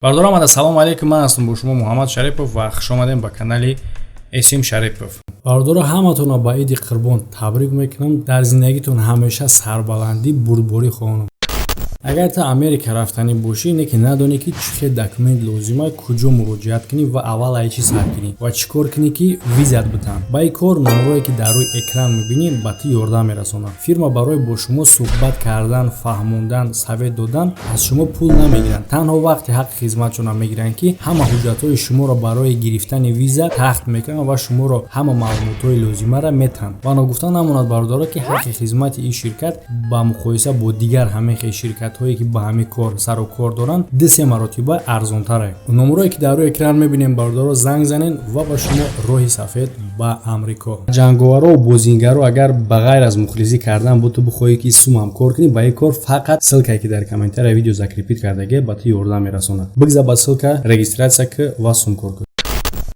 Бардорам, ассалому алайкум. Ман ҳастам бо шумо Муҳаммад Шарипов ва хуш омадем ба канали Эсим Шарипов. Бародаро, ҳаматонро ба Иди Қурбон табрик мекунам. Дар зиндагитон ҳамеша сарбаландӣ, бурдборӣ хоҳонам. Агар ту Америка рафтанӣ бошӣ, не ки надонӣ, ки чӣ хел документ лозима, куҷо муроҷиат кунӣ ва аввал ай чӣ сар кунӣ ва чӣ кор кунӣ, ки визат битан, ба ин кор номерое, ки дар рӯи экран мебинӣ, ба ту ёрдам мерасонад. Фирма барои бо шумо суҳбат кардан, фаҳмондан, совет додан аз шумо пул намегиранд. Танҳо вақти ҳаққи хизматшонро мегиранд, ки ҳама ҳуҷҷатҳои шуморо барои гирифтани виза тахт мекунанд ва шуморо ҳама маълумотҳои лозимаро метаҳанд. Ва ногуфта намонад, бародаро, ки ҳаққи хизмати ин ширкат ба муқоиса бо дигар ҳамин хел ширкатҳое, ки ба ҳамин кор сару кор доранд, ду-се маротиба арзонтар. Номерое, ки дар рӯи экран мебинем, бародаро, занг занен ва ба шумо роҳи сафед ба Амрико. Ҷанговаро, бозингаро, агар ба ғайр аз мухлисӣ кардан бо ту бихоҳӣ, ки сумам кор кунӣ, ба ин кор фақат ссылка е, ки дар комментария видео закрепить кардагӣ, ба ту ёрдам мерасонад. Бигза ба ссылка, регистрация ки ва сум кор кун.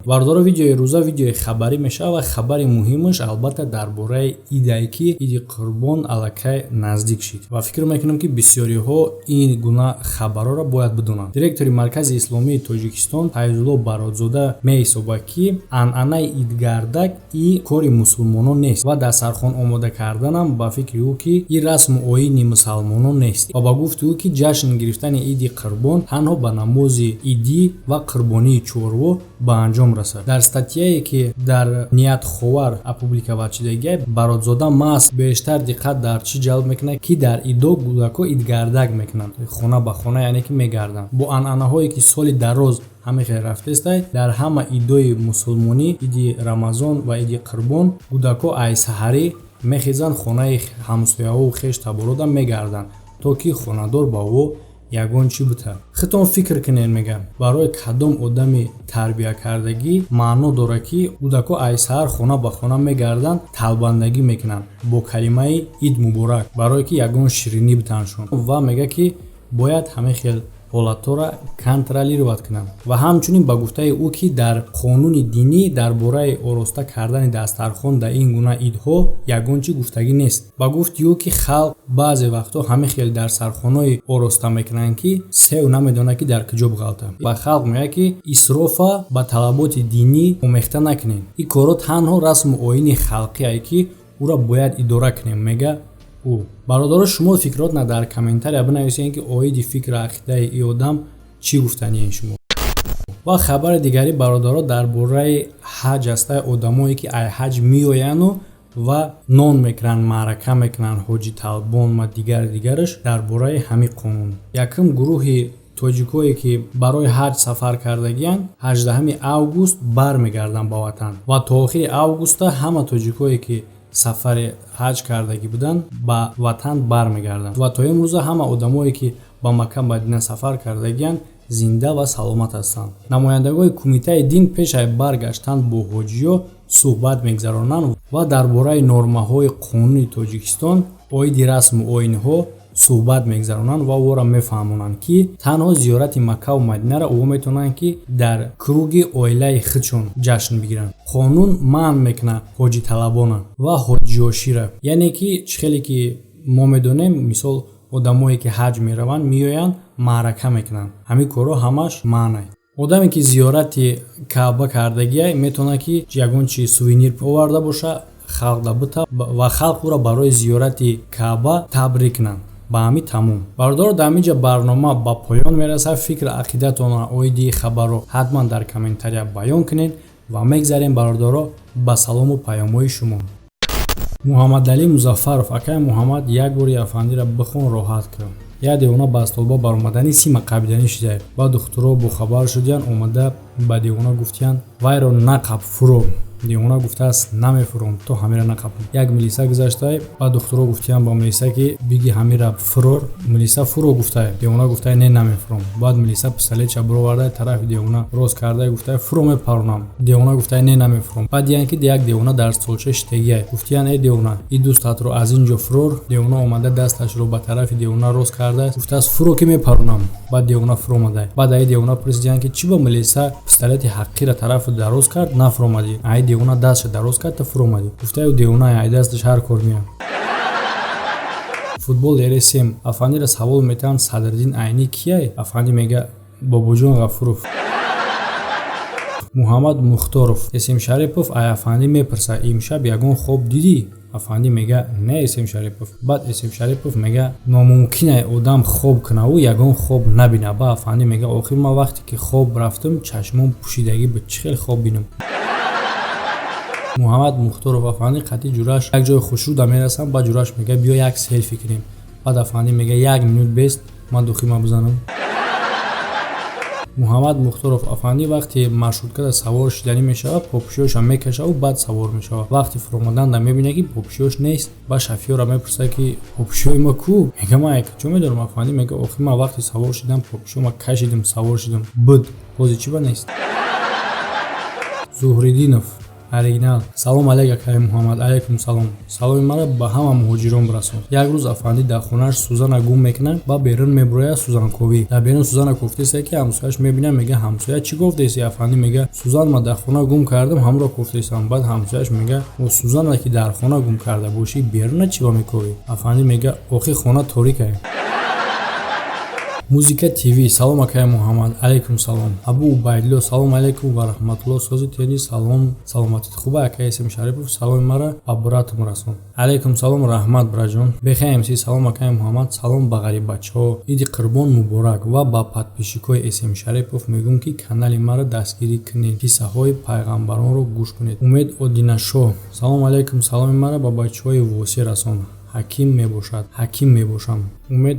Бародаро, видеои рӯза видеои хабарӣ мешавад ва хабари муҳимаш, албатта, дар бораи идае, ки Иди Қурбон аллакай наздик шид, ва фикр мекунам, ки бисёриҳо ин гуна хабарҳоро бояд бидонанд. Директори Маркази исломии Тоҷикистон Файзулло Баротзода меҳисобад, ки анъанаи идгардак и кори мусулмонон нест ва дастархон омода карданам, ба фикри ӯ, ки ин расму оини мусалмонон нест. Ва ба гуфти ӯ, ки ҷашн гирифтани Иди Қурбон танҳо ба намози идӣ ва қурбонии чорво ба анҷом расад. Дар статья е, ки дар Ният Ховар опубликовать шудагиай, Баротзода маҳз бештар диққат дар чӣ ҷалб мекунад, ки дар идо кӯдакҳо идгардак мекунанд, хона ба хона, яъне ки мегарданд. Бо анъанаҳое, ки соли дароз ҳамин хел рафтестай, дар ҳама идои мусулмонӣ, Иди Рамазон ва Иди Қурбон, кӯдакҳо ай саҳарӣ мехезанд, хонаи ҳамсояҳову хеш таборода мегарданд, то ки хонадор ба ӯ ягон чӣ бутад. Худтон фикр кунед, мегам, барои кадом одами тарбиякардагӣ маъно дорад, ки кӯдакҳо ай саҳар хона ба хона мегарданд, талбандагӣ мекунанд бо калимаи «Ид муборак», барое ки ягон ширинӣ битаншон? Ва мегӯяд, ки бояд ҳамин хел ҳолатҳоро контролировать кунанд. Ва ҳамчунин, ба гуфтаи ӯ, ки дар қонуни динӣ дар бораи ороста кардани дастархон дар ин гуна идҳо ягон чӣ гуфтагӣ нест. Ба гуфти ӯ, ки халқ баъзе вақтҳо ҳамин хел дастархонҳои ороста мекунанд, ки сев намедонад, ки дар куҷо биғалтад. Ба халқ мегӯяд, ки исрофа ба талаботи динӣ омехта накунед. Ин корҳо танҳо расму оини халқие, ки ӯро бояд идора кунем, мегӯяд ӯ. Бародаро, шумо фикротна дар комментария бинависед, ки оиди фикру ақидаи ин одам чӣ гуфтаниен шумо. Ва хабари дигари, бародаро, дар бораи ҳаҷ астаи. Одамое, ки ай ҳаҷ меояну ва нон мекунанд, маърака мекунанд, ҳоҷи талбон ва дигари дигараш, дар бораи ҳамин қонун. Якум гурӯҳи тоҷикое, ки барои ҳаҷ сафар кардагиянд, 18 август бармегарданд ба ватан ва то охири августа ҳама тоҷикое, ки сафари ҳаҷ кардагӣ буданд, ба ватан бармегарданд. Ва то имрӯза ҳама одамое, ки ба Макка, Мадина сафар кардагиянд, зинда ва саломат ҳастанд. Намояндагони кумитаи дин пеш аз баргаштан бо ҳоҷиё суҳбат мегузаронанд ва дар бораи нормаҳои қонуни Тоҷикистон оиди расму оинҳо суҳбат мегузаронанд ва ӯро мефаҳмонанд, ки танҳо зиёрати Маккаву Мадинаро ӯ метавонанд, ки дар круг и оилаи худшон ҷашн бигиранд. Қонун манъ мекунад ҳоҷиталабона ва ҳоҷиёшира, яъне ки чӣ хеле ки мо медонем, мисол, одамое, ки ҳаҷ мераванд, меоянд, маърака мекунанд, ҳамин корҳо ҳамаш манъ. Одаме, ки зиёрати Каъба кардагиай, метавонад, ки ягон чи сувенир оварда боша, халқ да бита ва халқ ӯро барои зиёрати Каъба табрик кунанд. Ба ҳамин тамом, бародаро, дар ҳамин ҷа барнома ба поён мерасад. Фикр ақидатонро оиди хабарро ҳатман дар комментария баён кунед ва мегзарем, бародаро, ба салому паёмҳои шумо. Муҳаммадалӣ Музаффаров: «Акай Муҳаммад, як бори афандиро бихон, роҳат кун». Як девона ба столба баромадани сима қабиданӣ шудае. Баъд духтуро бохабар шудиянд, омада ба девона гуфтиянд: «Вайро нақаб, фуро». Девона гуфтааст: «Намефуром, то ҳамира нақабам». Як милиса гузаштае. Баъд духтуро гуфтиянд ба милиса, ки биги ҳамира фурор. Милиса фуро гуфтае. Девона гуфтае: «Не, намефуром». Баъд милиса пистолетша бироварда, тарафи девона рост кардае, гуфтае: «Фуро, мепаронам». Девона гуфтае: «Не, намефуром». Баъд диянд, ки як девона дар столча шитагиае. Гуфтиянд: «Э девона, и дӯстатро аз ин ҷо фурор». Девона омада, дасташро ба тарафи девона рост карда, гуфтааст: «Фуро, ки мепаронам». Баъд девона фуромадае. Баъд аи девона пурсидиянд, ки чӣ ба милиса пистолети ҳаққиро тарафи дароз кард, нафуромадӣ, аи девона дастша дароз кард, та фуромадӣ? Гуфтаю: «Девона, ай дасташ ҳар кор меяд». Футбол РСМ: афандиро савол метаҳанд: «Садриддин Айнӣ кияй?» Афандӣ мега: Бобоҷон Ғафуров. Муҳаммад Мухторов. Эсем Шарипов ай афандӣ мепурсад: имшаб ягон хоб дидӣ? Афандӣ мега: не, Эсем Шарипов. Баъд Эсем Шарипов мега: номумкин одам хоб кунаву ягон хоб набина. Ба афандӣ мега: охир ман вақте ки хоб рафтам, чашмом пӯшидагӣ буд, чӣ хел хоб бинам? Муҳаммад Мухторов. Афандӣ қатъи ҷураш як ҷои хушрӯда мерасам. Баъд ҷураш мега: биё, як селфи кунем. Баъд афандӣ мега: як минут бест, ман духима бизанам. Муҳаммад Мухторов. Афандӣ вақте маршруткада савор шиданӣ мешавад, попушиёша мекашаву баъд савор мешавад. Вақти фуромаданда мебинад, ки попушиёш нест. Ба шофёра мепурсад, ки попушиёи ма ку? Мега: ман куҷо медорам? Афандӣ мега: охир ман вақти савор шидам, попушиёма кашидим, савор шидам, буд, ҳозир чӣ ба нест? Зуҳриддинов оригинал. Салом алейк, акаи Муҳаммад. Алайкум салом. Саломи маро ба ҳама муҳоҷирон бирасон. Як рӯз афандӣ дар хонааш сӯзана гум мекунад ва берун мебурояд сӯзанковӣ. Дар берун сӯзана кофтеста, ки ҳамсояш мебинад, мега: ҳамсоя, чӣ кофтеси? Афандӣ мега: сӯзан ма дар хона гум кардам, ҳамро кофтесам. Баъд ҳамсояш мега: о, сӯзана ки дар хона гум карда бошӣ, беруна чӣ ба мековӣ? Афандӣ мега: охи хона торикае. Музика ТВ. Салом, акаи Муҳаммад. Алайкум салом. Абу Убайдулло. Салом алайкум ва раҳматулло. Сози тени, салом, саломатит хуба, акаи Эсем Шарипов? Саломи мара ба братам расон. Алайкум салом, раҳмат, браҷон. Беха МС. Салом, акаи Муҳаммад. Салом ба ғариббачаҳо, иди Қурбон муборак. Ва ба подписчикои Эсем Шарипов мегӯм, ки канали маро дастгирӣ кунед, қиссаҳои пайғамбаронро гӯш кунед. Умед Одинашоҳ. Салом алайкум, саломи мара ба бачаҳои Восеъ расон, ҳаким мебошад, ҳаким мебошам. Умед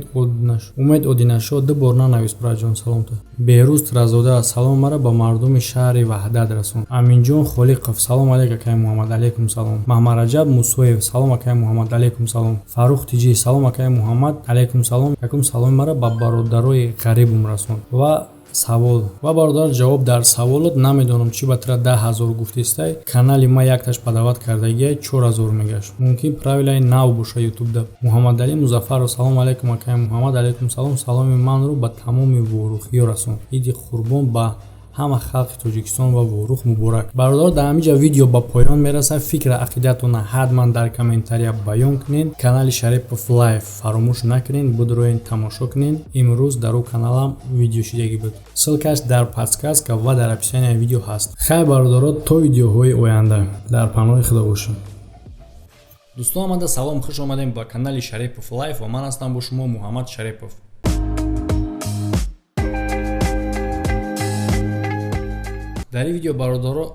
Одинашоҳ, ду бор нанавис, браҷон, саломта. Беҳрӯз Тразода. Салом мара ба мардуми шаҳри Ваҳдат расон. Аминҷон Холиқов. Салом алейк, акаи Муҳаммад. Алайкум салом. Маҳмадраҷаб Мусоев. Салом, акаи Муҳаммад. Алайкум салом. Фаррух Тиҷӣ. Салом, акаи Муҳаммад. Алайкум салом. Якум саломи мара ба бародарои ғарибум расон. Ва савол ва бародар, ҷавоб дар саволот: намедонам, чӣ ба тира 10 000 гуфтестай. Канали ма якташ падават кардагия, 4000 мегашт. Мумкин, правилаи нав боша ютубда. Муҳаммадалӣ Музаффаров. Салом алайкум, акаи Муҳаммад. Алайкум салом. Саломи манро ба тамоми ворухиё расон. Иди Қурбон ба ҳама халқи Тоҷикистон ва Ворух муборак. Бародар, дар ҳамин ҷа видео ба поён мерасад. Фикра ақидатона ҳатман дар комментария баён кунед. Канали Шарипов Лайф фаромӯш накунед, будроен, тамошо кунед. Имрӯз дар ӯ каналам видео шидагӣ буд, ссылкаш дар подсказка ва дар описанияи видео ҳаст. Хайр, бародаро, то видеоҳои оянда дар паноҳи Худо бошед. Дӯстон, омада салом, хуш омадем ба канали Шарипов Лайф ва ман ҳастам бо шумо, Муҳаммад Шарипов. Дар ин видео, бародаро,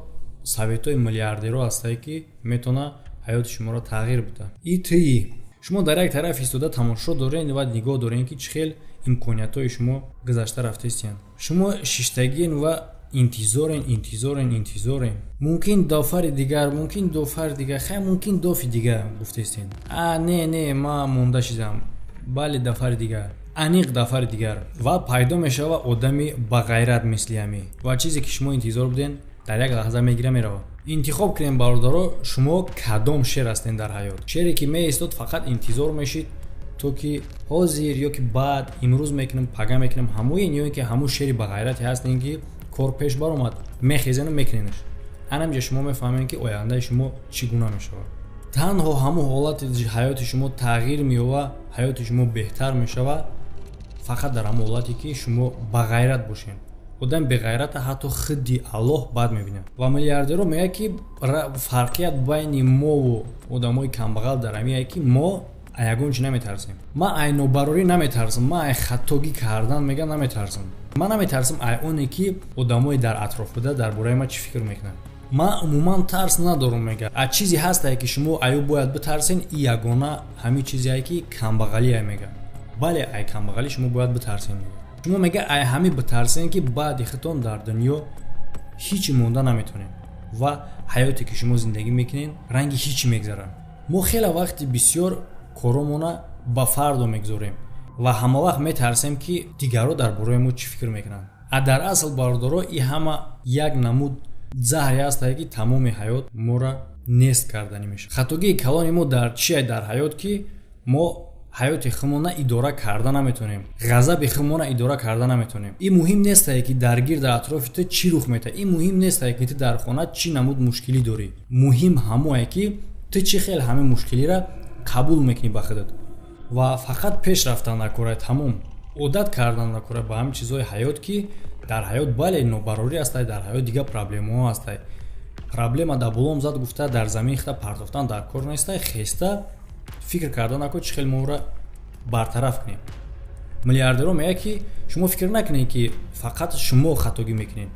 советҳои миллиардерҳо ҳастае, ки метавона ҳаёти шуморо тағйир бида. Ити шумо дар як тараф истода тамошо дорен ва нигоҳ дорен, ки чӣ хел имкониятҳои шумо гузашта рафтаистиянд. Шумо шиштагиен ва интизорен, интизорен, интизорен. Мумкин дофари дигар, мумкин дофари дигар, хай, мумкин дофи дигар гуфтаистен. А не, не, ма монда шидам. Бале, дафари дигар, аниқ дафари дигар. Ва пайдо мешава одами бағайрат мисли ҳамин, ва чизе ки шумо интизор буден, дар як лаҳза мегира, меравад. Интихоб кунем, бародаро, шумо кадом шер ҳастен дар ҳаёт? Шере ки меистод, фақат интизор мешид, то ки ҳозир ё ки баъд, имрӯз мекунам, пага мекунам, ҳамоин, ё ки ҳамун шери бағайрате ҳастен, ки кор пеш баромад, мехезену мекуненаш. Анамҷа шумо мефаҳмед, ки ояндаи шумо чӣ гуна мешавад. Танҳо ҳамун ҳолати ҳаёти шумо тағйир меёва, ҳаёти шумо беҳтар мешавад фақат дар ҳамон ҳолате, ки шумо бағайрат бошед. Одам беғайрата ҳатто худди Аллоҳ бад мебинад. Ва миллиардерро мегӯяд, ки фарқият байни мову одамои камбағал дар ҳамиае, ки мо ягон чи наметарсем. Ман ай нобарорӣ наметарсам, ман ай хаттогӣ кардан, мега, наметарсам. Ман наметарсам ай оне, ки одамои дар атроф буда дар бораи ман чӣ фикр мекунанд. Ман умуман тарс надорам, мега. А чизе ҳастае, ки шумо аю бояд битарсен, и ягона ҳамин чизее, ки камбағалие, мега. Бале, ай камбағалӣ шумо бояд битарсен, мега. Шумо, мега, ай ҳамин битарсен, ки баъди худтон дар дунё ҳичи монда наметонем ва ҳаёте ки шумо зиндагӣ мекунед, ранги ҳичи мегзарад. Мо хеле вақти бисёр коромона ба фардо мегзорем ва ҳамавақт метарсем, ки дигарро дар бораи мо чӣ фикр мекунанд. А дар асл, бародаро, и ҳама як намуд заҳре ҳастае, ки тамоми ҳаёт моро нест карданӣ мешавад. Хатогии калони мо дар чие дар ҳаёт? Ки мо ҳаёти худмона идора карда наметонем, ғазаби худмона идора карда наметонем. Ин муҳим нестае, ки дар гирди атрофи ту чӣ рух метаҳад, ин муҳим нестае, ки ту дар хона чӣ намуд мушкилӣ дорӣ. Муҳим ҳамое, ки ту чӣ хел ҳамин мушкилира қабул мекунӣ ба худат ва фақат пеш рафтан дар кораи тамом. Одат кардан накора ба ҳамин чизҳои ҳаёт, ки дар ҳаёт, бале, нобарорӣ ҳастай, дар ҳаёт дигар проблемаҳо ҳастай. Проблема дар болом зад гуфта, дар замин хита партофтан дар кор нестай. Хеста фикр карда нако, чӣ хел мо ӯра бартараф кунем. Миллиардерҳо мегӯяд, ки шумо фикр накунед, ки фақат шумо хатогӣ мекунед.